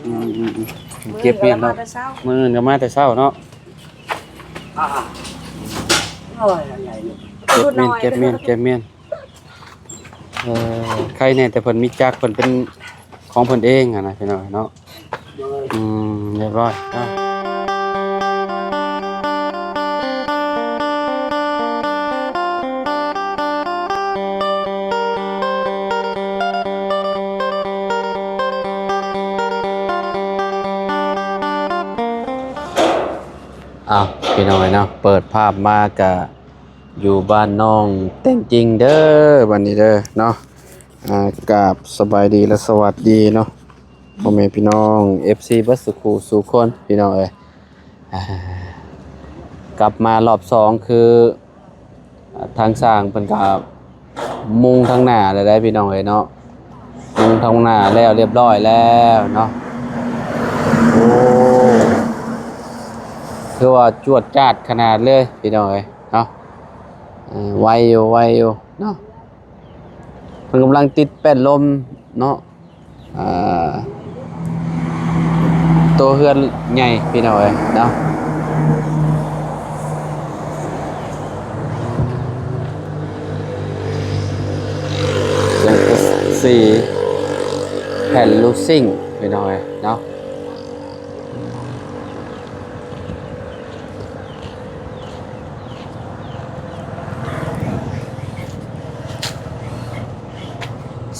ອືມໆໆ ເກັບແມ່ນເນາະ ມື້ອື່ນກໍມາແຕ່ເຊົ້າ ມື້ອື່ນກໍມາແຕ່ເຊົ້າເນາະ ອ່າ ໂອ້ຍ ອັນໃຫຍ່ນີ້ ເກັບແມ່ນ ເກັບແມ່ນ ເກັບແມ່ນ ເອີ ໄຄແນ່ ແຕ່ເພິ່ນມີຈັກ ເພິ່ນເປັນຂອງເພິ່ນເອງຫັ້ນນະ ພີ່ນ້ອງເນາະ. ອືມ ຮຽບຮ້ອຍເນາະ. ອ້າວ ພີ່ນ້ອງເອີຍເນາະ ເປີດພາບມາກະຢູ່ບ້ານນ້ອງແຕງຈິງເດີ ບັດນີ້ເດີເນາະ. ອ່າ ກາບສະບາຍດີ ແລະ ສະຫວັດດີເນາະ ພໍ່ແມ່ພີ່ນ້ອງ ເອັຟຊີ ເບິດສູ່ຄູ່ສູ່ຄົນ ພີ່ນ້ອງເອີຍ. ອ່າ ກັບມາລອບສອງ ຄື ອ່າ ທາງຊ່າງເພິ່ນກໍມຸງທາງໜ້າແລ້ວໄດ໋ ພີ່ນ້ອງເອີຍເນາະ ມຸງທາງໜ້າແລ້ວ ຮຽບຮ້ອຍແລ້ວເນາະ. ໂອ້ ຄືວ່າຈວດຈາດຂະໜາດເລີຍ ພີ່ນ້ອງເອີຍເນາະ. ເອີ ໄວຢູ່ ໄວຢູ່ເນາະ. ເພິ່ນກຳລັງຕິດແປ້ນລົມເນາະ ອ່າ ໂຕເຮືອນໃຫຍ່ ພີ່ນ້ອງເອີຍເນາະ. ສັງກະສີ ແຜ່ນລູຊິງ ພີ່ນ້ອງເອີຍເນາະ.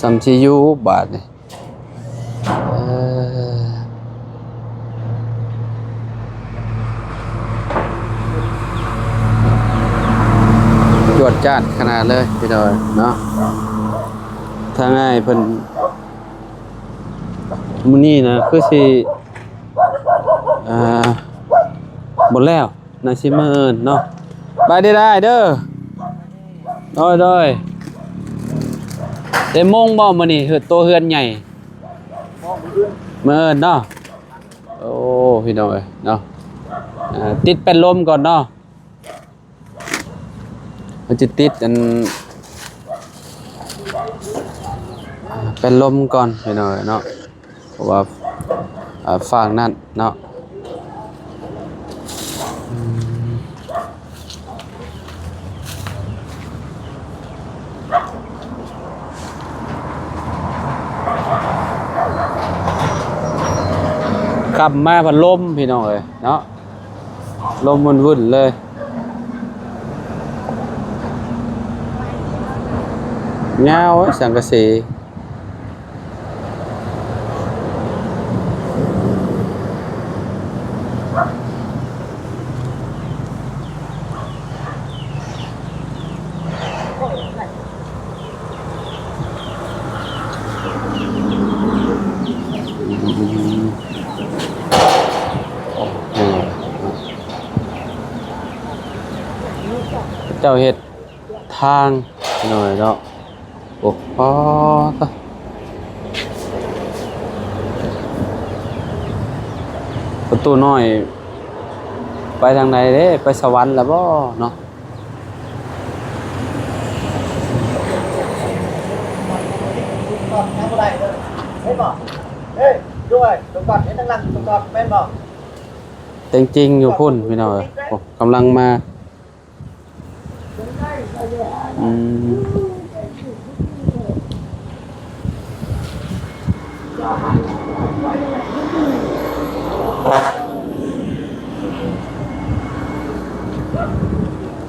ສ່ຳຊິຢູ່ບາດນີ້ ເອີ ຈວດຈາດຂະໜາດເລີຍ ພີ່ນ້ອງເນາະ. ທາງອ້າຍເພິ່ນ ມື້ນີ້ນະ ຄືຊິ ອ່າ ບໍ່ແລ້ວ ໜ້າຊິມື້ອື່ນເນາະ. ໄປເດີອ້າຍເດີ. ໂດຍ ໂດຍ. ເຕັມໂມງບໍ່ມື້ນີ້? ໂຕເຮືອນໃຫຍ່ ມື້ອື່ນເນາະ. ໂອ້ ພີ່ນ້ອງເອີຍເນາະ. ອ່າ ຕິດແປ້ນລົມກ່ອນເນາະ. ມັນຈະຕິດອັນ ເປັນລົມກ່ອນ ພີ່ນ້ອງເອີຍເນາະ ເພາະວ່າ ເອີ ຟາກນັ້ນເນາະ. ອືມ ຂັບມາພັດລົມ ພີ່ນ້ອງເອີຍເນາະ. ລົມວຸ່ນໆເລີຍ ຍາວ ໂອ້ຍ ສັງກະສີ. ເຈົ້າເຮັດທາງໜ້ອຍເນາະ. ໂອ້ ອໍ ຕະ ປະຕູນ້ອຍ ໄປທາງໃດເດ້? ໄປສະຫວັນລະບໍ່ເນາະ? ເຫັນບໍ່? ເອີຍ ດ້ວຍ ຕົວກ່ອນ ເຫັນທາງຫຼັງຕົວກ່ອນ ແມ່ນບໍ່? ແຕ່ງຈິງຢູ່ພຸ້ນ ພີ່ນ້ອງເອີຍ ໂອ້ ກຳລັງມາ. ອືມ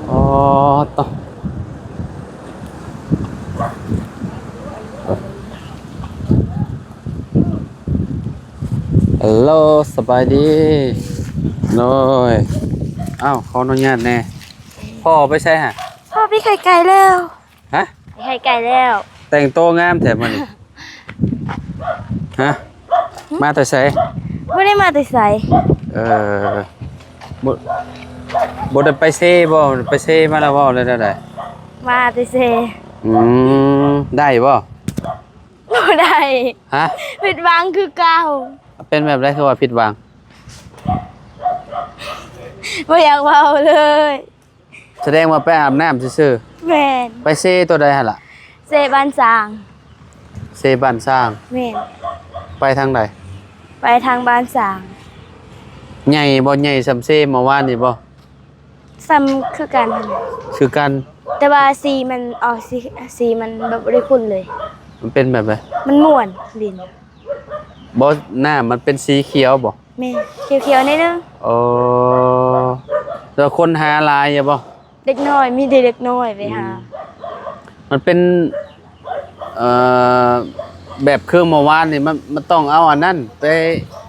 ອໍ ຕະ ຮັລໂຫຼ ສະບາຍດີ. ໂດຍ ອ້າວ ຂໍອະນຸຍາດແດ່. ພໍ່ໄປໃສຫະ? ພໍ່ໄປໄຂ່ໄກ່ແລ້ວ. ຮະ? ໄຂ່ໄກ່ແລ້ວ. ແຕ່ງໂຕງາມແທ້ມື້ນີ້. ຮະ? ມາແຕ່ໃສ? ບໍ່ໄດ້ມາແຕ່ໃສ. ເອີ ບໍ່ ບໍ່ໄດ້ໄປເຊບໍ່? ໄປເຊມາແລ້ວບໍ່ ຫຼືແນວໃດ? ມາແຕ່ເຊ. ອືມ ໄດ້ບໍ່? ບໍ່ໄດ້. ຮະ? ຜິດຫວັງຄືເກົ່າ. ເປັນແບບໃດຄືວ່າຜິດຫວັງ? ບໍ່ຢາກເວົ້າເລີຍ. ສະແດງວ່າໄປອາບນ້ຳຊື່ໆ. ແມ່ນ. ໄປເຊໂຕໃດຫັ້ນລະ? ເຊບ້ານຊ້າງ. ເຊບ້ານຊ້າງ. ແມ່ນ. ໄປທາງໃດ? ໄປ ໄປທາງບ້ານສາງ. ໃຫຍ່ບໍ່? ໃຫຍ່ສ່ຳເຊເມື່ອວານນີ້ບໍ່? ສ່ຳຄືກັນຫັ້ນແຫຼະ ຄືກັນ ແຕ່ວ່າສີມັນອອກ ສີ ສີມັນແບບບໍ່ໄດ້ຂຸ່ນເລີຍ. ມັນເປັນແບບໃດ? ມັນມ່ວນດິນ. ບໍ່ ນ້ຳມັນເປັນສີຂຽວບໍ່? ແມ່ນ ຂຽວໆໜ້ອຍໜຶ່ງ. ອໍ ແລ້ວຄົນຫາຫຼາຍຢູ່ບໍ່? ເດັກນ້ອຍ ມີແຕ່ເດັກນ້ອຍໄປຫາ. ອືມ ມັນເປັນ ເອີ ແບບຄືເມື່ອວານນີ້ ມັນ ມັນຕ້ອງເອົາອັນນັ້ນໄປ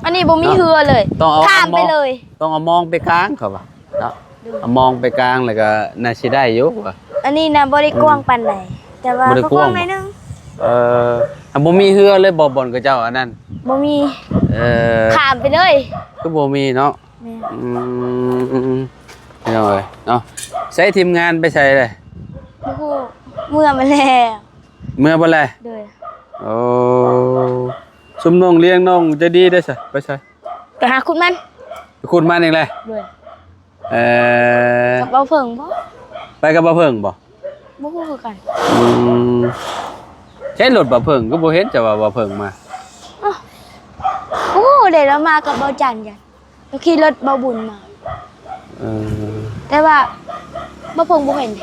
ອັນນີ້ບໍ່ມີເນາະ ເຮືອເລີຍ ຕ້ອງເອົາ ຂ້າມໄປເລີຍ ຕ້ອງເອົາມອງໄປກາງ ເຂົາວ່າເນາະ. ໂດຍ ເອົາມອງໄປກາງ ແລ້ວກໍໜ້າຊິໄດ້ຢູ່ວ່າ. ອັນນີ້ນະບໍ່ໄດ້ກວ້າງປານໃດ ອືມ ແຕ່ວ່າ ບໍ່ໄດ້ກວ້າງ ກໍກວ້າງໜ້ອຍໜຶ່ງ. ເອີ ບໍ່ມີເຮືອເລີຍບໍ່ ບ່ອນເຂົາເຈົ້າອັນນັ້ນ? ບໍ່ມີ. ເອີ ຂ້າມໄປເລີຍ ຄືບໍ່ມີເນາະ. ແມ່ນ. ອືມ ພີ່ນ້ອງເອີຍເນາະ ໃສທີມງານໄປໃສເລີຍ? ບໍ່ຮູ້ ເມືອໝົດແລ້ວ. ເມືອໝົດແລ້ວ? ໂດຍ. ໂອ້ ຊຸມນ້ອງລ້ຽງນ້ອງໃຈດີໄດ້ໃສ ໄປໃສ? ໄປຫາຂຸດມັນ ໄປຂຸດມັນອີກແລ້ວ? ໂດຍ. ເອີ ກັບບ່າວເຜິ້ງບໍ່? ໄປກັບບ່າວເຜິ້ງບໍ່? ບໍ່ຮູ້ຄືກັນ. ອືມ ໃຊ້ລົດບ່າວເຜິ້ງ ຄືບໍ່ເຫັນຈະວ່າບ່າວເຜິ້ງມາ? ໂອ້ ບໍ່ຮູ້ເດ ລາວມາກັບບ່າວຈັນ ລາວຂີ່ລົດບ່າວບຸນມາ. ເອີ ແຕ່ວ່າບ່າວເຜິ້ງບໍ່ເຫັນເດ.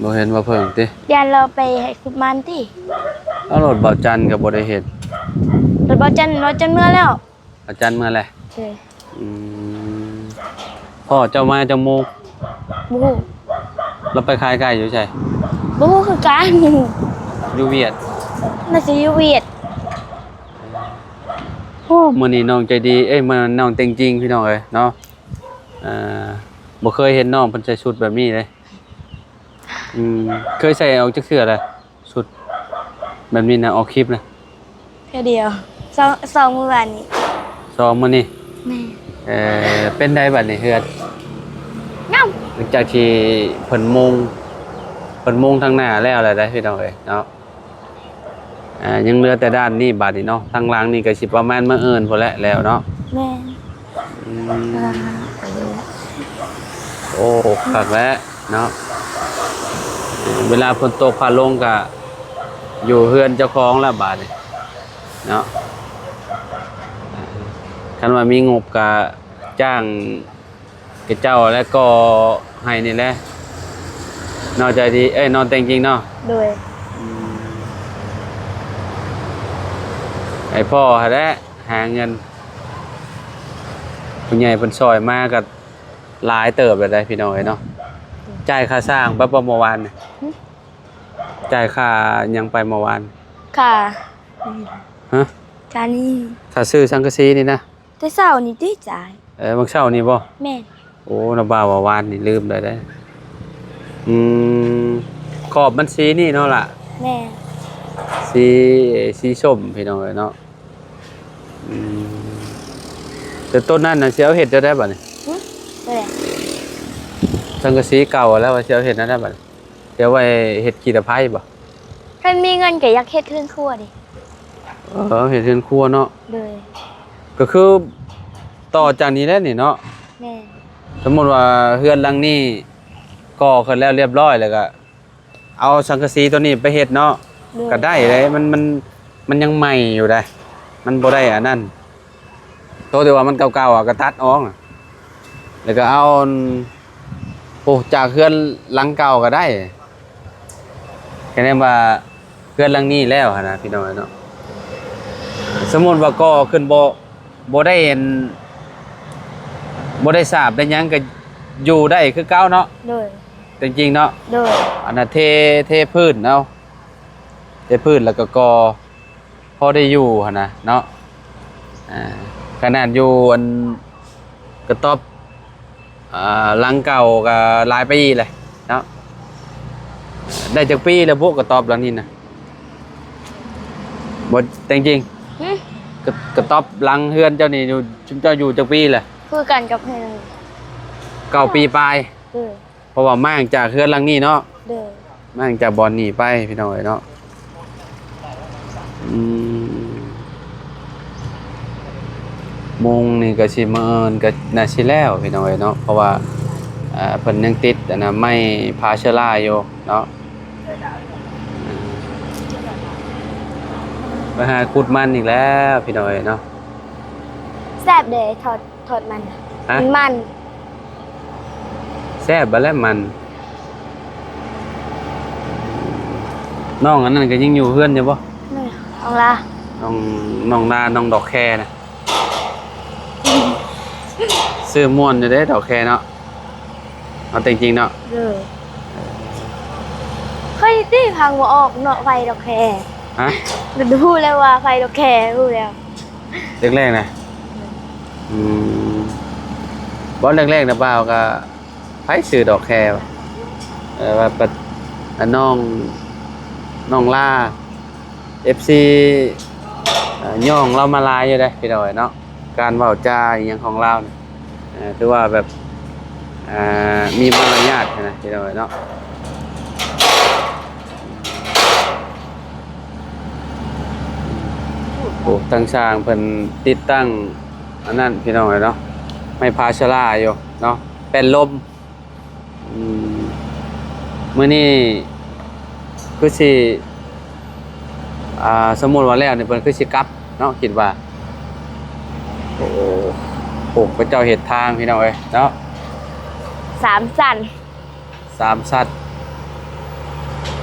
ບໍ່ເຫັນບ່າວເຜິ້ງຕິ? ຢ້ານລາວໄປໃຫ້ຂຸດມັນຕິ? ເອົາ ລົດບ່າວຈັນກໍບໍ່ໄດ້ເຫັນ. ລົດບ່າວຈັນ ບ່າວຈັນເມືອແລ້ວ. ອາຈານເມືອແຫຼະ. ໂອເຄ. ອືມ ພໍ່ເຈົ້າມາຈັກໂມງ? ບໍ່ຮູ້. ລາວໄປຂາຍໄກ່ຢູ່ໃສ? ບໍ່ຮູ້ຄືກັນ. ຢູ່ຫວຽດ? ໜ້າຊິຢູ່ຫວຽດ. ໂອ້ ມື້ນີ້ນ້ອງໃຈດີ ເອີຍ ມື້ ນ້ອງເຕັງຈິງ ພີ່ນ້ອງເອີຍເນາະ. ເອີ ບໍ່ເຄີຍເຫັນນ້ອງເພິ່ນໃສ່ຊຸດແບບນີ້ເດ້. ອືມ ເຄີຍໃສ່ອອກຈັກເທື່ອແລ້ວ? ຊຸດແບບນີ້ນະ ອອກຄລິບນະ? ເທື່ອດຽວ ສອງ ສອງມື້ວານນີ້. ສອງມື້ນີ້? ແມ່ນ. ເອີ ເປັນໃດບັດນີ້ເຮືອນ? ງາມ. ຫຼັງຈາກທີ່ເພິ່ນມຸງ ເພິ່ນມຸງທາງໜ້າແລ້ວແຫຼະເດ້ ພີ່ນ້ອງເອີຍເນາະ. ອ່າ ຍັງເຫຼືອແຕ່ດ້ານນີ້ບາດນີ້ເນາະ ທາງຫຼັງນີ້ກໍຊິປະມານມື້ອື່ນພຸ້ນແຫຼະແລ້ວເນາະ. ແມ່ນ. ອືມ ອ່າ ໂອ້ ຄັກແລ້ວເນາະ. ເວລາຝົນຕົກຟ້າລົງກະຢູ່ເຮືອນເຈົ້າຂອງລະບາດນີ້ເນາະ. ຄັນວ່າມີງົບກະຈ້າງ ກະເຈົ້າແລະກໍໃຫ້ນີ້ແຫຼະ ນ້ອງໃຈດີ ເອີຍ ນ້ອງແຕ່ງຈິງເນາະ. ໂດຍ. ອືມ ໃຫ້ພໍ່ຫັ້ນແຫຼະຫາເງິນ ຜູ້ໃຫຍ່ເພິ່ນຊ່ອຍມາກໍຫຼາຍເຕີບແລ້ວເດ້ ພີ່ນ້ອງເອີຍເນາະ. ຈ່າຍຄ່າຊ່າງໄປບໍ່ເມື່ອວານນີ້? ຫຶ? ຈ່າຍຄ່າຫຍັງໄປເມື່ອວານ? ຄ່າ ຮະ? ຄ່ານີ້ ຄ່າຊື້ສັງກະສີນີ້ນະ? ແຕ່ເຊົ້ານີ້ຕິຈ່າຍ. ເອີ ມື້ເຊົ້ານີ້ບໍ່? ແມ່ນ. ໂອ້ ນ້າບ່າວວ່າວານນີ້ລືມໄດ້ເດ້. ອືມ ຂອບມັນສີນີ້ເນາະລະ? ແມ່ນ. ສີ ສີສົ້ມ ພີ່ນ້ອງເອີຍເນາະ. ອືມ ແຕ່ຕົ້ນນັ້ນນະຊິເອົາເຮັດແນວໃດບັດນີ້? ຫຶ? ແນວໃດ? ສັງກະສີເກົ່າແລ້ວວ່າຊິເອົາເຮັດແນວໃດບັດນີ້? ຊິເອົາໄວ້ເຮັດກີດຕະໄພບໍ່? ຄັນມີເງິນກໍຢາກເຮັດເຮືອນຄົວເດ. ເອີ ເຮັດເຮືອນຄົວເນາະ. ໂດຍ. ກໍຄືຕໍ່ຈາກນີ້ແຫຼະນີ້ເນາະ. ແມ່ນ. ສົມມຸດວ່າເຮືອນຫຼັງນີ້ກໍ່ຂຶ້ນແລ້ວລຽບຮ້ອຍ ແລ້ວກໍເອົາສັງກະສີຕົວນີ້ໄປເຮັດເນາະ. ໂດຍ. ກໍໄດ້ເດ້ ມັນ ມັນ ມັນຍັງໃໝ່ຢູ່ໃດ໋ ມັນບໍ່ໄດ້ອັນນັ້ນ. ໂຕທີ່ວ່າມັນເກົ່າໆ ອະ ກໍຕັດອອກ ແລ້ວກໍເອົາ ໂອ້ ຈາກເຮືອນຫຼັງເກົ່າກໍໄດ້. ຄະແນນວ່າເຮືອນຫຼັງນີ້ແລ້ວຫັ້ນນະ ພີ່ນ້ອງເອີຍເນາະ. ສົມມຸດວ່າກໍ່ຂຶ້ນບໍ່ ບໍ່ໄດ້ອັນ ບໍ່ໄດ້ສາບໄດ້ຫຍັງ ກໍຢູ່ໄດ້ຄືເກົ່າເນາະ. ໂດຍ. ແຕ່ຈິງເນາະ. ໂດຍ. ອັນນະ ເທ ເທພື້ນເອົາ ເທພື້ນແລ້ວກໍກໍ່ ພໍໄດ້ຢູ່ຫັ້ນນະເນາະ. ອ່າ ຂະໜາດຢູ່ອັນກະຕອບ ອ່າ ຫຼັງເກົ່າກໍຫຼາຍປີແລ້ວເນາະ. ໄດ້ຈັກປີແລ້ວບຸ ກະຕອບຫຼັງນີ້ນະ? ບໍ່ ແຕ່ຈິງ ຫຶ? ກະ ກະຕອບຫຼັງເຮືອນເຈົ້ານີ້ຢູ່ ຊຸມເຈົ້າຢູ່ຈັກປີແລ້ວ? ຄືກັນກັບເຮືອນ ເກົ້າປີປາຍ. ເອີ. ເພາະວ່າມ້າງຈາກເຮືອນຫຼັງນີ້ເນາະ. ໂດຍ. ມ້າງຈາກບ່ອນນີ້ໄປ ພີ່ນ້ອງເອີຍເນາະ. ອືມ ມຸງນີ້ກໍຊິ ມື້ອື່ນກໍໜ້າຊິແລ້ວ ພີ່ນ້ອງເອີຍເນາະ ເພາະວ່າ ເອີ ເພິ່ນຍັງຕິດອັນນະ ໄມ້ພາເຊື້ອລາຢູ່ເນາະ. ໄປຫາຂຸດມັນອີກແລ້ວ ພີ່ນ້ອງເອີຍເນາະ. ແຊບເດ້ ທອດ ທອດມັນ ຮະ? ມັນ ມັນ ແຊບບໍ່ແລ້ວມັນ. ນ້ອງອັນນັ້ນກໍຍັງຢູ່ເຮືອນຢູ່ບໍ່? ນ້ອງລາ ນ້ອງ ນ້ອງລາ ນ້ອງດອກແຄນະ. ຊື່ມ່ວນຢູ່ເດ້ ດອກແຄເນາະ. ເອົາແຕ່ງຈິງເນາະ. ເອີ ຂ້ອຍຕິຟັງບໍ່ອອກເນາະ ໃຜດອກແຄ. ຮະ? ຮູ້ແລ້ວວ່າໃຜດອກແຄ ຮູ້ແລ້ວ. ແລກໆນະ? ອືມ ບໍ່ ແລກໆນະ ບ່າວກໍ ໃຜຊື່ດອກແຄວະ? ເອີ ວ່າປະ ອາ ນ້ອງ ນ້ອງລາ ເອັຟຊີ ເອີ ຍ້ອງລາວມາຫຼາຍຢູ່ເດ້ພີ່ນ້ອງເອີຍເນາະ. ການເວົ້າຈາອີ່ຫຍັງຂອງລາວນີ້ ເອີ ຖືວ່າແບບ ເອີ ມີມາລະຍາດຫັ້ນນະພີ່ນ້ອງເອີຍເນາະ. ໂອ້ ທາງຊ່າງເພິ່ນຕິດຕັ້ງອັນນັ້ນພີ່ນ້ອງເອີຍເນາະ ໄມ້ພາຊາລາຢູ່ເນາະ ແປ້ນລົມ. ອືມ ມື້ນີ້ຄືຊິ ອ່າ ສົມມຸດວ່າແລ້ວນີ້ ເພິ່ນຄືຊິກັບເນາະ ຄິດວ່າ. ໂອ້ ໂອ້ ເຂົາເຈົ້າເຮັດທາງພີ່ນ້ອງເອີຍເນາະ ສາມຊັ້ນ ສາມຊັ້ນ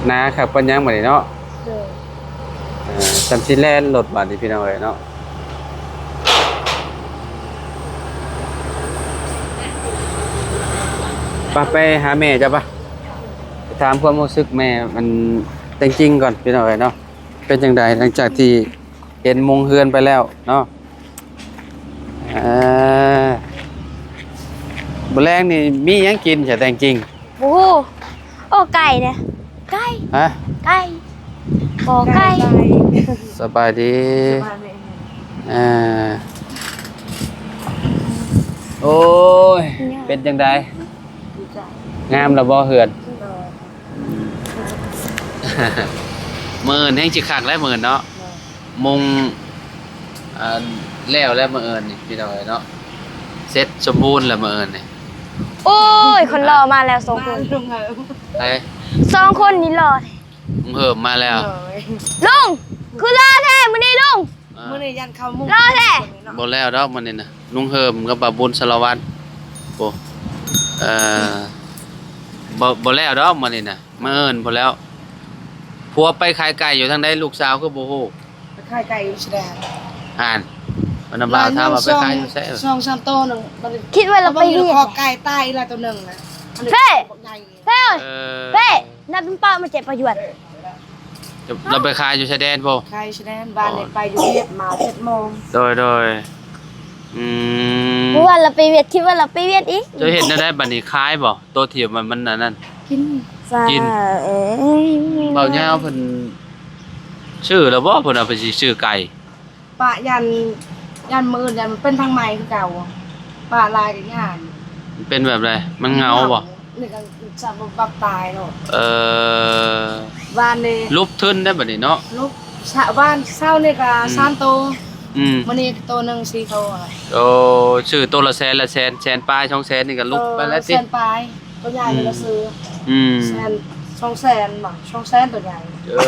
ໜາຄັກປານຫຍັງບາດນີ້ເນາະ. ໂດຍ ເອີ ສ່ຳຊິແລ່ນລົດບາດນີ້ພີ່ນ້ອງເອີຍເນາະ. ໄປ ໄປຫາແມ່ເຈົ້າປະ ໄປຖາມຄວາມຮູ້ສຶກແມ່ ມັນແຕ່ງຈິງກ່ອນພີ່ນ້ອງເອີຍເນາະ. ເປັນຈັ່ງໃດຫຼັງຈາກທີ່ເຫັນມຸງເຮືອນໄປແລ້ວເນາະ? ເອີ ມື້ແລງນີ້ມີຫຍັງກິນຊະແຕ່ງຈິງ? ບໍ່ຮູ້. ໂອ້ ໄກ່ເດ້ ໄກ່ ຮະ? ໄກ່ ບໍ່ ໄກ່ ໄກ່ ສະບາຍດີ ສະບາຍດີ ເອີ ໂອ້ຍ ເປັນຈັ່ງໃດ? ງາມລະບໍ່ເຮືອນ? ມື້ອື່ນແຮ່ງຊິຄັກແລ້ວ ມື້ອື່ນເນາະ. ໂດຍ ມຸງ ອ່າ ແລ້ວແລ້ວມື້ອື່ນນີ້ພີ່ນ້ອງເອີຍເນາະ ເສັດສົມບູນແລ້ວມື້ອື່ນນີ້. ໂອ້ຍ ຄົນຫຼໍ່ມາແລ້ວສອງຄົນ ມາ ໄປ ສອງຄົນນີ້ຫຼໍ່ ລຸງເຮີມມາແລ້ວ. ໂດຍ ລຸງ ຄືຫຼໍ່ແທ້ມື້ນີ້ລຸງ. ອ່າ ມື້ນີ້ຢ້ານເຂົ້າມຸງ ຫຼໍ່ແທ້. ບໍ່ແລ້ວດອກມື້ນີ້ນະ ລຸງເຮີມກັບບ່າວບຸນສາລະວັນ. ໂອ້ ເອີ ບໍ່ ບໍ່ແລ້ວດອກມື້ນີ້ນະ ມື້ອື່ນພຸ້ນແລ້ວ. ຜົວໄປຂາຍໄກ່ຢູ່ທາງໃດ ລູກສາວຄືບໍ່ຮູ້? ໄປຂາຍໄກ່ຢູ່ຊາຍແດນ. ຫັ້ນ ມັນນະ ບ່າວຖາມວ່າໄປຂາຍຢູ່ໃສ ສອງສາມໂຕໜຶ່ງ. ຄິດວ່າລາວໄປວຽດ ໄກ່ຕາຍອີກແລ້ວໂຕໜຶ່ງນະ. ເປ້ ເປ້ ເອີ ເປ້ ນັດເປັນປະມາເຈັບປະຢວນ. ລາວໄປຂາຍຢູ່ຊາຍແດນພຸ້ນ ຂາຍຢູ່ຊາຍແດນ. ບ້ານນີ້ໄປຢູ່ວຽດມາເຈັດໂມງ. ໂດຍ ໂດຍ ອືມ ເມື່ອວານລາວໄປວຽດ ຄິດວ່າລາວໄປວຽດອີກ. ເຈົ້າເຮັດແນວໃດບາດນີ້ ຂາຍບໍ່? ໂຕທີ່ມັນ ມັນອັນນັ້ນ ກິນ ກິນ. ບ່າວຍາວເພິ່ນຊື້ແລ້ວບໍ່? ເພິ່ນວ່າເພິ່ນຊິຊື້ໄກ່. ປະຢ້ານ ຢ້ານມື້ອື່ນ ຢ້ານມັນເປັນທາງໃໝ່ຄືເກົ່າ. ປະຫຼາຍກໍຢ້ານ. ມັນເປັນແບບໃດ? ມັນເຫງົາບໍ່? ນີ້ກໍສະບັບຕາຍໂລດ. ເອີ ວານນີ້ ຫຼຸບທຶນໄດ້ບັດນີ້ເນາະ. ຫຼຸບ ຊະ ວານເຊົ້ານີ້ກໍ ອືມ ສາມໂຕ. ອືມ ມື້ນີ້ໂຕໜຶ່ງ ສີ່ໂຕ. ໂອ້ ຊື້ໂຕລະແສນ ລະແສນ ແສນປາຍ ສອງແສນນີ້ກໍຫຼຸບໄປແລ້ວຕິ. ແສນປາຍ. ຕົວໃຫຍ່ ອືມ ລະຊື້ ອືມ ແສນ ສອງແສນບໍ່ ສອງແສນຕົວໃຫຍ່. ເອີ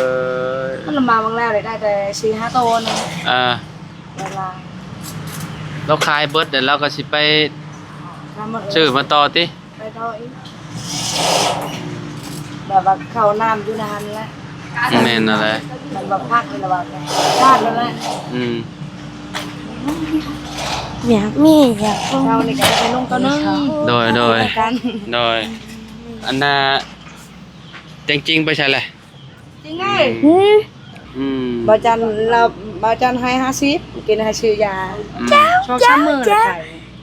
ມັນລະມາບາງແລ້ວໄດ້ແຕ່ສີ່ຫ້າໂຕນະ. ເອີ ລາວຂາຍເບິດແລ້ວ ລາວກໍຊິໄປ ຂາຍໝົດ ຊື້ມາຕໍ່ຕິ. ໄປຕໍ່ອີກ ແບບວ່າເຂົ້ານ້ຳຢູ່ໃນຫັ້ນແຫຼະ. ແມ່ນນັ້ນແຫຼະ ແມ່ນບໍ່ ພັກນີ້ລະວ່າທາດນັ້ນແຫຼະ. ອືມ ຢາກມີ ຢາກ ເຮົານີ້ກໍໄດ້ໄປນຸ່ງຕົວໜຶ່ງ. ໂດຍ ໂດຍ ກັນ ໂດຍ. ອັນນ່າ ແຕ່ງຈິງໄປໃສແຫຼະ? ຈິງເອີຍ ອືມ ອືມ ບ່າວຈັນລາວ ບ່າວຈັນໃຫ້ຫ້າສິບ ກິນໃຫ້ຊື້ຢາ ອືມ ສອງສາມມື້ແລ້ວໄຂ້.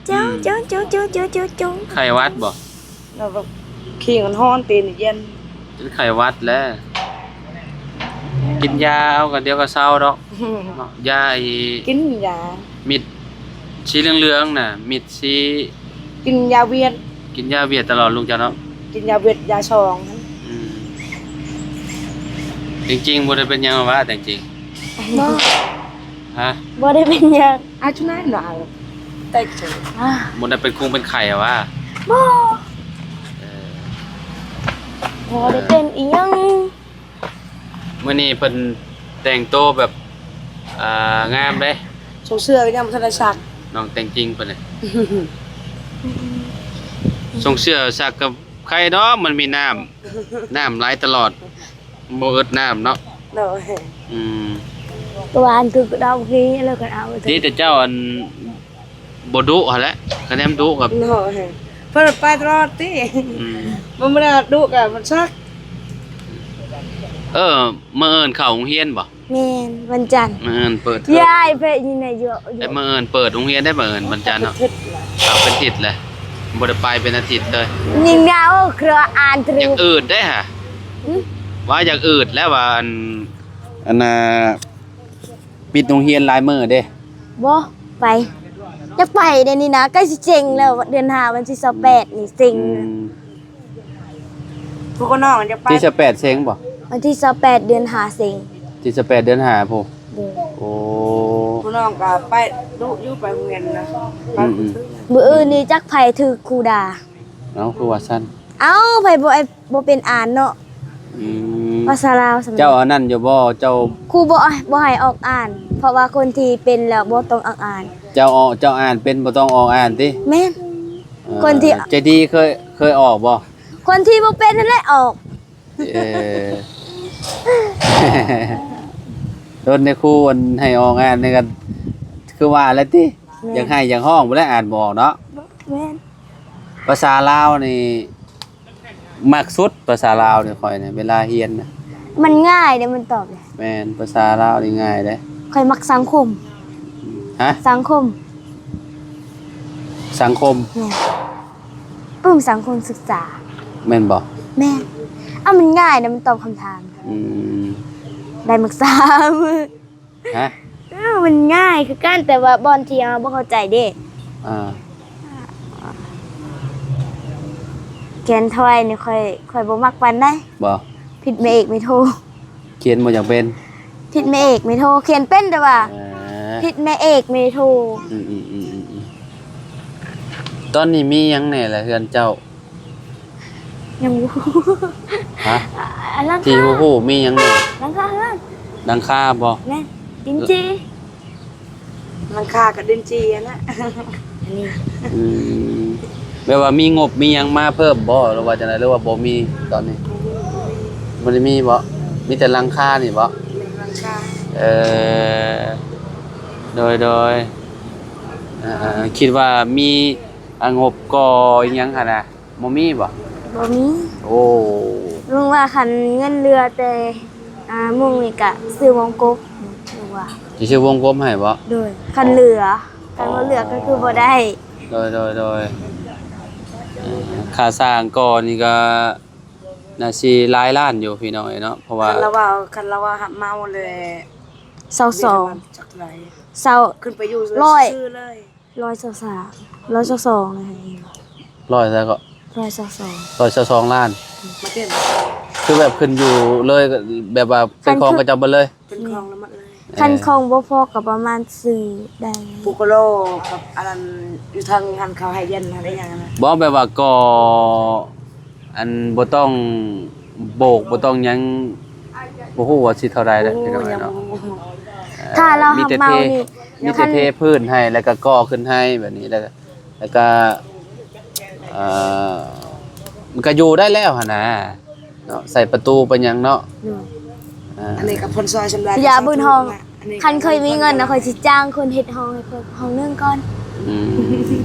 ເຈົ້າ ອືມ ເຈົ້າ ເຈົ້າ ເຈົ້າ ເຈົ້າ ເຈົ້າ ເຈົ້າ ເຈົ້າ ໄຂ້ຫວັດບໍ່? ລາວກໍຂີ້ຮ້ອນ ຕີນເຢັນ ເປັນໄຂ້ຫວັດແລ້ວ. ກິນຢາເອົາ ກໍດຽວກໍເຊົາດອກ. ອືມ ເນາະ ຢາໄອ້ ກິນຢາ ເມັດສີເຫຼືອງໆນະ ເມັດສີ ກິນຢາຫວຽດ ກິນຢາຫວຽດຕະຫຼອດ ລຸງເຈົ້າເນາະ. ກິນຢາຫວຽດ ຢາສອງ. ອືມ ຈິງໆບໍ່ໄດ້ເປັນຫຍັງຫວາ ແຕ່ງຈິງ? ບໍ່ ຮະ? ບໍ່ໄດ້ເປັນຫຍັງ. ອາຈຸນານາ ແຕ່ງຈິງ ບໍ່ໄດ້ເປັນຄົງເປັນໄຂ້ຫວາ? ບໍ່ ເອີ ບໍ່ໄດ້ເປັນອີ່ຫຍັງ. ມື້ນີ້ເພິ່ນແຕ່ງໂຕແບບ ອ່າ ງາມເດ້. ຊົງເສື້ອກໍຍັງບໍ່ທັນໄດ້ຊັກ. ນ້ອງແຕ່ງຈິງປານໃດ? ສົ່ງເສື້ອຊັກກໍໄຄດອກ ມັນມີນ້ຳ ນ້ຳໄຫຼຕະຫຼອດ ບໍ່ອຶດນ້ຳເນາະ. ໂດຍ ອືມ ກະວ່າອັນຄືດອກນີ້ແລ້ວກໍເອົາ ນີ້ແຕ່ເຈົ້າອັນບໍ່ດຸຫັ້ນແຫຼະ ຄະແນນດຸກັບ ໂດຍ ເພິ່ນໄປຕະຫຼອດຕິ. ອືມ ບໍ່ແມ່ນວ່າດຸກະມັນຊັກ. ເອີ ມື້ອື່ນເຂົ້າໂຮງຮຽນບໍ່? ແມ່ນ ວັນຈັນ ມື້ອື່ນເປີດເທີມ ຍາຍເພະຢູ່ໃນຢູ່ ແຕ່ມື້ອື່ນເປີດໂຮງຮຽນໄດ້ ມື້ອື່ນວັນຈັນເນາະ ເປັນທິດແຫຼະ ເອົາເປັນທິດແຫຼະ ບໍ່ໄດ້ໄປເປັນອາທິດເລີຍ. ຍິງຍາວເຄືອອ່ານຕຣີ ຢາກອືດໄດ້ຫະ ຫຶ? ວ່າຢາກອືດແລ້ວວ່າ ອັນ ອັນນ່າ ປິດໂຮງຮຽນຫຼາຍມື້ເດ້. ບໍ່ໄປ ຢາກໄປເດນີ້ນະ ໃກ້ຊິເສັງແລ້ວ ເດືອນຫ້າວັນທີຊາວແປດນີ້ເສັງ. ອືມ ຜູ້ນ້ອງຈະໄປ ທີຊາວແປດເສັງບໍ່? ວັນທີຊາວແປດເດືອນຫ້າເສັງ ທີຊາວແປດເດືອນຫ້າພຸ້ນ. ໂດຍ ໂອ້ ຜູ້ນ້ອງກໍໄປດຸຢູ່ ໄປໂຮງຮຽນນະ. ອືມໆ ມື້ອື່ນນີ້ຈັກໃຜຖືກຄູດ່າ. ເອົ້າ ຄືວ່າຊັ້ນ? ເອົ້າ ໃຜບໍ່ ບໍ່ເປັນອ່ານເນາະ. ອືມ ພາສາລາວຊັ້ນ. ເຈົ້າອັນນັ້ນຢູ່ບໍ່? ເຈົ້າ ຄູບໍ່ ບໍ່ໃຫ້ອອກອ່ານ ເພາະວ່າຄົນທີ່ເປັນແລ້ວບໍ່ຕ້ອງອອກອ່ານ. ເຈົ້າ ເຈົ້າອ່ານເປັນບໍ່ຕ້ອງອອກອ່ານຕິ? ແມ່ນ. ເອີ ຄົນທີ່ ໃຈດີເຄີຍ ເຄີຍອອກບໍ່? ຄົນທີ່ບໍ່ເປັນຫັ້ນແຫຼະອອກ. ເອີ ໂດນແຕ່ຄູອັນໃຫ້ອອກອ່ານນີ້ກໍຄືວ່າແຫຼະຕິ. ແມ່ນ ຢາກໄຫ້ຢາກຮ້ອງພຸ້ນແຫຼະ ອ່ານບໍ່ອອກເນາະ. ແມ່ນ. ພາສາລາວນີ້ມັກສຸດ ພາສາລາວນີ້ຂ້ອຍນີ້ ເວລາຮຽນນະ ມັນງ່າຍເດ້ ມັນຕອບເດ້. ແມ່ນ ພາສາລາວນີ້ງ່າຍເດ້. ຂ້ອຍມັກສັງຄົມ. ຮະ? ສັງຄົມ. ສັງຄົມ. ແມ່ນ ປຶ້ມສັງຄົມສຶກສາ. ແມ່ນບໍ່? ແມ່ນ. ເອົ້າ ມັນງ່າຍເດ້ ມັນຕອບຄຳຖາມ. ອືມ ໄດ້ມັກສາມ. ຮະ? ເອີ ມັນງ່າຍຄືກັນ ແຕ່ວ່າບ່ອນທີ່ເຮົາບໍ່ເຂົ້າໃຈເດ້. ອ່າ ແກນທອຍນີ້ຂ້ອຍ ຂ້ອຍບໍ່ມັກປານໃດ. ບໍ່? ຜິດແມ່ເອກແມ່ໂທ. ຂຽນບໍ່ຢາກເປັນ? ຜິດແມ່ເອກແມ່ໂທ ຂຽນເປັນແຕ່ວ່າ ເອີ ຜິດແມ່ເອກແມ່ໂທ. ອືມໆ ຕອນນີ້ມີຫຍັງແດ່ລະເຮືອນເຈົ້າ? ຍັງບໍ່ຮູ້. ຮະ? ອັນຫຼັງຄາ ທີ່ຮູ້ໆ ມີຫຍັງແດ່? ຫຼັງຄາເຮືອນ. ຫຼັງຄາບໍ່? ແມ່ນ ດິນຈີ່. ຫຼັງຄາກັບດິນຈີ່ຫັ້ນນະ ອັນນີ້. ອືມ ແບບວ່າມີງົບມີຫຍັງມາເພີ່ມບໍ່ ຫຼືວ່າຈັ່ງໃດ ຫຼືວ່າບໍ່ມີຕອນນີ້? ບໍ່ໄດ້ມີບໍ່? ມີແຕ່ຫຼັງຄານີ້ບໍ່? ແມ່ນ ຫຼັງຄາ. ເອີ ໂດຍໆ ເອີ ຄິດວ່າມີ ອ່າ ງົບກໍ່ອີ່ຫຍັງຫັ້ນນະ ບໍ່ມີບໍ່? ບໍ່ມີ. ໂອ້ ລຸງວ່າຄັນເງິນເຫຼືອແຕ່ ອ່າ ມຸງນີ້ກະຊື້ວົງກົບ ລຸງວ່າ. ຊິຊື້ວົງກົບໃຫ້ບໍ່? ໂດຍ ຄັນເຫຼືອ. ອໍ ຄັນບໍ່ເຫຼືອກໍຄືບໍ່ໄດ້. ໂດຍໆ ເອີ ຄ່າສ້າງກໍ່ນີ້ກໍໜ້າຊິຫຼາຍລ້ານຢູ່ພີ່ນ້ອງເອີຍເນາະ ເພາະວ່າ ຄັນລາວວ່າ ຄັນລາວວ່າຮັບເໝົາແລ້ວ ຊາວສອງ ຈັກເທົ່າໃດ ຊາວ ຂຶ້ນໄປຢູ່ ຮ້ອຍ ຊື່ໆ ເລີຍ. ຮ້ອຍຊາວສາມ ຮ້ອຍຊາວສອງ ຮ້ອຍເທົ່າໃດເກາະ? ຮ້ອຍຊາວສອງ ຮ້ອຍຊາວສອງລ້ານ. ມາເຕັມ ຄືແບບຂຶ້ນຢູ່ເລີຍ ແບບວ່າເປັນຂອງເຂົາເຈົ້າເບິດເລີຍ. ເປັນຂອງລະໝົດເລີຍ. ຄັນຂອງບໍ່ພໍກໍປະມານຊື້ໄດ້ ປູກະໂລກັບອັນນັ້ນ ຢູ່ທາງຫັ້ນເຂົາໃຫ້ເຢັນຫັ້ນ ອີ່ຫຍັງຫັ້ນນະ. ບໍ່ ແບບວ່າກໍ່ ອັນບໍ່ຕ້ອງໂບກ ບໍ່ຕ້ອງຫຍັງ ບໍ່ຮູ້ວ່າຊິເທົ່າໃດແຫຼະ ໂອ້ ພີ່ນ້ອງເອີຍເນາະ. ຍັງບໍ່ຮູ້ ເອີ ຖ້າລາວຮັບເໝົານີ້ ມີແຕ່ເທພື້ນໃຫ້ ແລ້ວກໍກໍ່ຂຶ້ນໃຫ້ແບບນີ້ ແລ້ວກໍ ແລ້ວກໍ ເອີ ມັນກໍຢູ່ໄດ້ແລ້ວຫັ້ນນະເນາະ ໃສ່ປະຕູໄປຫຍັງເນາະ. ໂດຍ ເອີ ອັນນີ້ກໍເພິ່ນຊ່ອຍຊຳລະ ຢ່າບຸນຫ້ອງ. ຄັນຂ້ອຍມີເງິນນະ ຂ້ອຍຊິຈ້າງຄົນເຮັດຫ້ອງໃຫ້ຂ້ອຍຫ້ອງໜຶ່ງກ່ອນ. ອືມ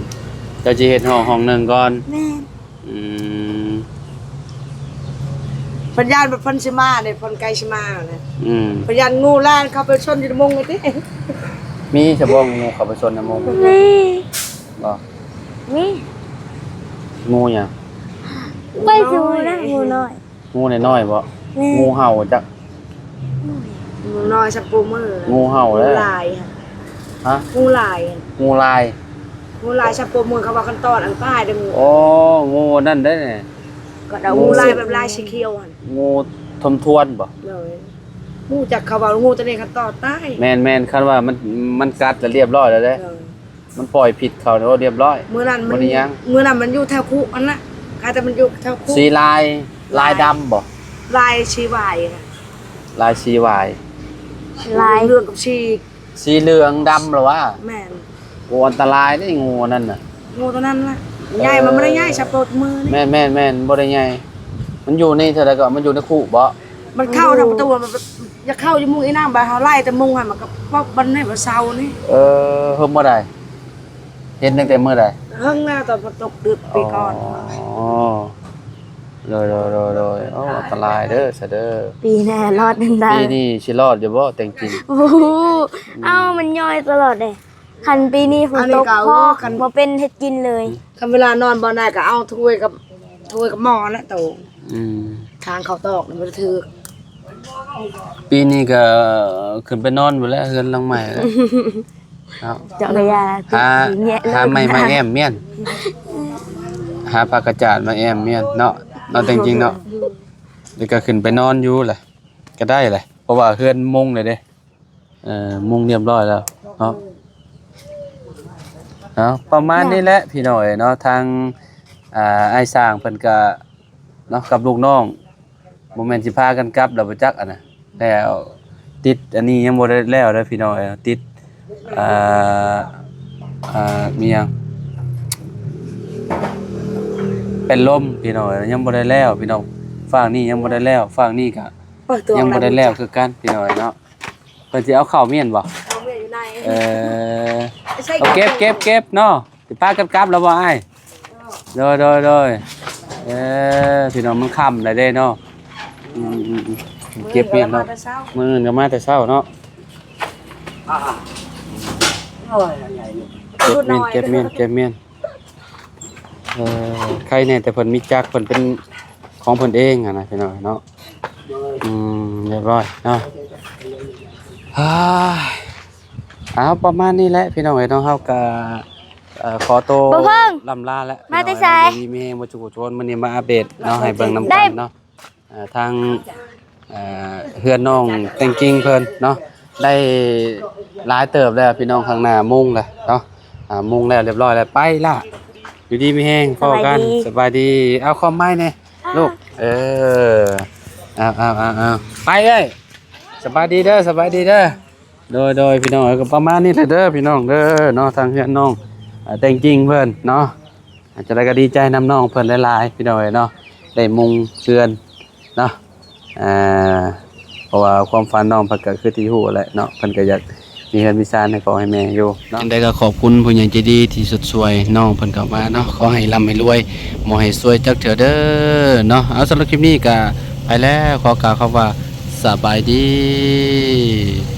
ເຈົ້າຊິເຮັດຫ້ອງຫ້ອງໜຶ່ງກ່ອນ. ແມ່ນ. ອືມ ເພິ່ນຢ້ານວ່າເພິ່ນຊິມາເດ້ ເພິ່ນໃກ້ຊິມາແລ້ວ. ອືມ ເພິ່ນຢ້ານງູຫຼາຍເຂົ້າໄປຊົນຢູ່ໃນມຸງນີ້ຕິ. ມີຊະບໍ່ງູເຂົ້າໄປຊົນໃນມຸງ? ມີ. ບໍ່? ມີ. ງູຫຍັງ? ໄປສູ່ນະ ງູນ້ອຍ. ງູນ້ອຍໆບໍ່? ແມ່ນ. ງູເຫົ່າຈັກ? ງູນ້ອຍຊະປູມື. ງູເຫົ່າແລ້ວ. ງູລາຍ. ຮະ? ງູລາຍ. ງູລາຍ. ງູລາຍຊະປູມື ເຂົາວ່າຄັນຕອດອັນຕາຍເດ້. ອໍ ງູນັ້ນເດ້. ກໍເອົາງູລາຍແບບລາຍສີຂຽວຫັ້ນ. ງູທົມທວນບໍ່? ໂດຍ. ງູຈັກ ເຂົາວ່າງູຕົວນີ້ຄັນຕອດຕາຍ. ແມ່ນໆ ຄັນວ່າມັນ ມັນກັດລະລຽບຮ້ອຍແລ້ວເດ້. ໂດຍ. ມັນປ່ອຍພິດເຂົ້າ ໂອ້ ລຽບຮ້ອຍ. ມື້ນັ້ນມັນ ບໍ່ໄດ້ຫຍັງ. ມື້ນັ້ນມັນຢູ່ແຖວຄຸອັນນະ ຫາແຕ່ມັນຢູ່ແຖວຄຸ. ສີລາຍ ລາຍດຳບໍ່? ລາຍສີຫວາຍນະ. ລາຍສີຫວາຍ. ລາຍເຫຼືອງກັບສີ ສີເຫຼືອງດຳລະຫວາ? ແມ່ນ. ໂອ້ ອັນຕະລາຍເດ້ ງູອັນນັ້ນນະ. ງູຕົວນັ້ນລະ ໃຫຍ່ ມັນບໍ່ໄດ້ໃຫຍ່ ສະໂປດມືນີ້. ແມ່ນໆໆ ບໍ່ໄດ້ໃຫຍ່. ມັນຢູ່ໃນເທົ່າໃດກໍ ມັນຢູ່ໃນຄຸບໍ? ມັນເຂົ້າທາງປະຕູ ມັນຢາກເຂົ້າຢູ່ມຸງອີນາງ ບາດເຮົາໄລ່ແຕ່ມຸງຫັ້ນ ມັນກໍປົບມັນໃນເສົານີ້. ເອີ ເຮີບບໍ່ໄດ້ ເຫັນຕັ້ງແຕ່ມື້ໃດ? ເຮິງແລ້ວ ຕອນຝົນຕົກດຶກປີກ່ອນ. ອໍ ໂດຍໆໆໆ. ໂອ້ ອັນຕະລາຍເດີ ຊະເດີ. ປີໜ້າລອດນັ້ນໄດ້ ປີນີ້ຊິລອດຢູ່ບໍ່ແຕ່ງຈິງ? ໂອ້ໂຫ ອືມ ເອົ້າ ມັນຍ່ອຍຕະຫຼອດເດ້. ຄັນປີນີ້ຝົນຕົກ ອັນນີ້ກໍ ເພາະ ໂອ້ ຄັນ ບໍ່ເປັນເຮັດກິນເລີຍ. ອືມ ຄັນເວລານອນບ່ອນໃດກໍເອົາຖ້ວຍກັບ ຖ້ວຍກັບໝໍ້ແຫຼະໂຕ. ອືມ ທາງເຂົ້າຕອກນີ້ບໍ່ໄດ້ຖືກ. ປີນີ້ກໍຂຶ້ນໄປນອນພຸ້ນແຫຼະ ເຮືອນຫຼັງໃໝ່ແຫຼະເນາະ. ເຈົ້າກະຢ່າ ຫາ ຫາໄມ້ມາແອ້ມມ້ຽນ ຫາຜ້າກະຈາດມາແອ້ມມ້ຽນເນາະ ເນາະ ແຕ່ງຈິງເນາະ. ແລ້ວກໍຂຶ້ນໄປນອນຢູ່ແຫຼະ ກໍໄດ້ແຫຼະ ເພາະວ່າເຮືອນມຸງແລ້ວເດ້. ເອີ ມຸງຮຽບຮ້ອຍແລ້ວເນາະ. ເອົາ ປະມານນີ້ແຫຼະ ເນາະ ພີ່ນ້ອງເອີຍເນາະ. ທາງ ອ່າ ອ້າຍຊ່າງເພິ່ນກະເນາະ ກັບລູກນ້ອງ ບໍ່ແມ່ນຊິພາກັນກັບແລ້ວບໍ່ຈັກ ອັນນະ ແລ້ວ ຕິດອັນນີ້ຍັງບໍ່ໄດ້ແລ້ວເດີພີ່ນ້ອງເອີຍ. ຕິດ ອ່າ ອ່າ ມີຫຍັງ ເປັນລົມພີ່ນ້ອງເອີຍ ຍັງບໍ່ໄດ້ແລ້ວພີ່ນ້ອງ. ຟາກນີ້ຍັງບໍ່ໄດ້ແລ້ວ ຟາກນີ້ກະ ຍັງບໍ່ໄດ້ແລ້ວຄືກັນພີ່ນ້ອງເອີຍເນາະ. ເພິ່ນຊິເອົາເຂົ້າມ້ຽນບໍ່? ເອົາມ້ຽນຢູ່ໃນ. ເອີ ເອົາ ເກັບ ເກັບ ເກັບເນາະ. ຊິພາກັນກັບແລ້ວບໍ່ອ້າຍ? ໂດຍ ໂດຍ ໂດຍ. ເອີ ພີ່ນ້ອງ ມັນຄ່ຳແລ້ວເດ້ເນາະ. ອືມ ອືມ ອືມ ເກັບມ້ຽນເນາະ. ມື້ອື່ນກໍມາແຕ່ເຊົ້າເນາະ. ອ່າ ໂອ້ຍ ອັນໃຫຍ່ນີ້ ເກັບມ້ຽນ ເກັບມ້ຽນ ເກັບມ້ຽນ. ເອີ ໄຄແນ່ແຕ່ເພິ່ນມີຈັກ ເພິ່ນເປັນຂອງເພິ່ນເອງຫັ້ນນະ ພີ່ນ້ອງເນາະ. ອືມ ຮຽບຮ້ອຍເນາະ. ເອົາ ປະມານນີ້ແຫຼະ ພີ່ນ້ອງເອີຍເນາະ. ເຮົາກະ ເອີ ຂໍໂຕ ບໍ່ເພິ່ງ ລ່ຳລາແຫຼະ ມາແຕ່ໃສ? ພີ່ນ້ອງເອີຍເນາະ. ຢູ່ດີມີແຮງເບິດທຸກຄົນ ມື້ນີ້ມາອັບເດດເນາະ ໃຫ້ເບິ່ງນຳກັນເນາະ. ເອີ ທາງ ເອີ ເຮືອນນ້ອງແຕ່ງກິ່ງເພິ່ນເນາະ ໄດ້ຫຼາຍເຕີບແລ້ວພີ່ນ້ອງ. ຂ້າງໜ້າມຸງແລ້ວເນາະ ອ່າ ມຸງແລ້ວຮຽບຮ້ອຍແລ້ວ. ໄປລະ ຢູ່ດີມີແຮງ ພໍ້ກັນ ສະບາຍດີ ສະບາຍດີ. ເອົາຄວາມໝາຍແດ່ ອ່າ ລູກ. ເອີ ເອົາໆໆໆ ໄປເອີຍ ສະບາຍດີເດີ ສະບາຍດີເດີ. ໂດຍໆ ພີ່ນ້ອງເອີຍ ກໍປະມານນີ້ແຫຼະເດີພີ່ນ້ອງເດີເນາະ ທາງເຮືອນນ້ອງ ເອີ ແຕ່ງກິ່ງເພິ່ນເນາະ. ຈັ່ງໃດກໍດີໃຈນຳນ້ອງເພິ່ນຫຼາຍໆ ພີ່ນ້ອງເອີຍເນາະ ໄດ້ມຸງເຮືອນເນາະ. ອ່າ ເພາະວ່າຄວາມຝັນນ້ອງເພິ່ນກໍຄືທີ່ຮູ້ແຫຼະເນາະ ເພິ່ນກໍຢາກມີເຮືອນມີຊານໃຫ້ພໍ່ໃຫ້ແມ່ຢູ່ເນາະ. ຈັ່ງໃດກໍຂອບຄຸນຜູ້ໃຫຍ່ໃຈດີທີ່ຊົດຊ່ວຍນ້ອງເພິ່ນເຂົ້າມາເນາະ. ຂໍໃຫ້ລ່ຳໃຫ້ລວຍ ບໍ່ໃຫ້ຊວຍຈັກເທື່ອເດີເນາະ. ເອົາ ສຳລັບຄລິບນີ້ກໍໄປແລ້ວ ຂໍກ່າວຄຳວ່າສະບາຍດີ.